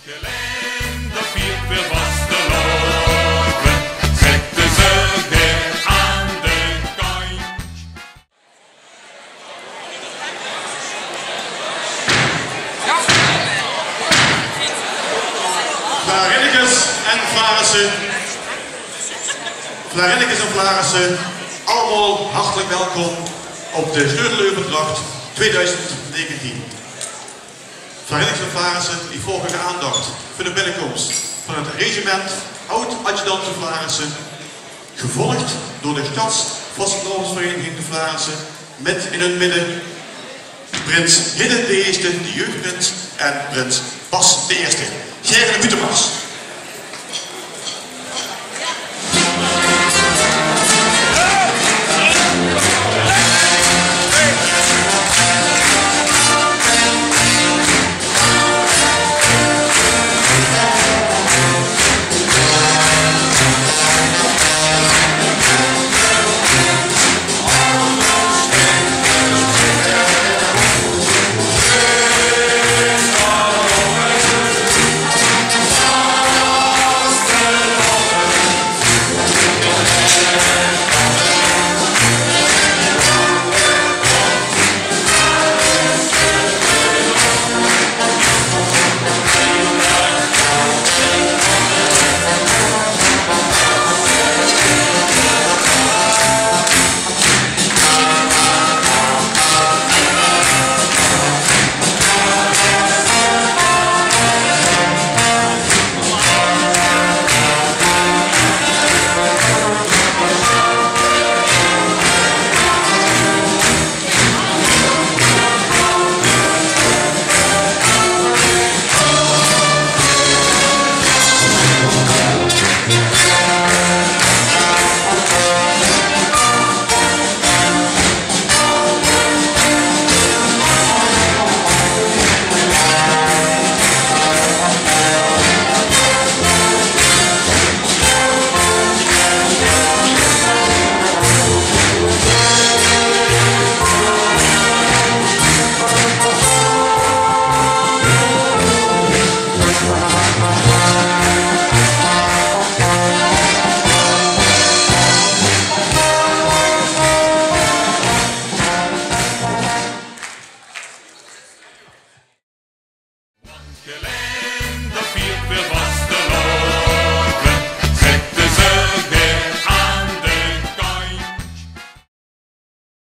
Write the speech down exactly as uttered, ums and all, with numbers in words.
De Lender viert weer vastelaovend, zette ze d'r aan de kantj. Flarinnekes en Flarisse, Flarinnekes en Flarisse, allemaol hartelik welkom op de Sleuteleuverdracht tweeduizend negentien. Flarinnekes en Flarisse, ich vraog uch aandach veur de binnekoms van het regiment oud-adjudante Flarisse, gevolg door de Sjtadsvastelaovesvereiniging de Flarisse, mit in hun midde prins Hidde de Eerste, de jeugdprins, en prins Bas de Eerste. Gaer de buuttemars.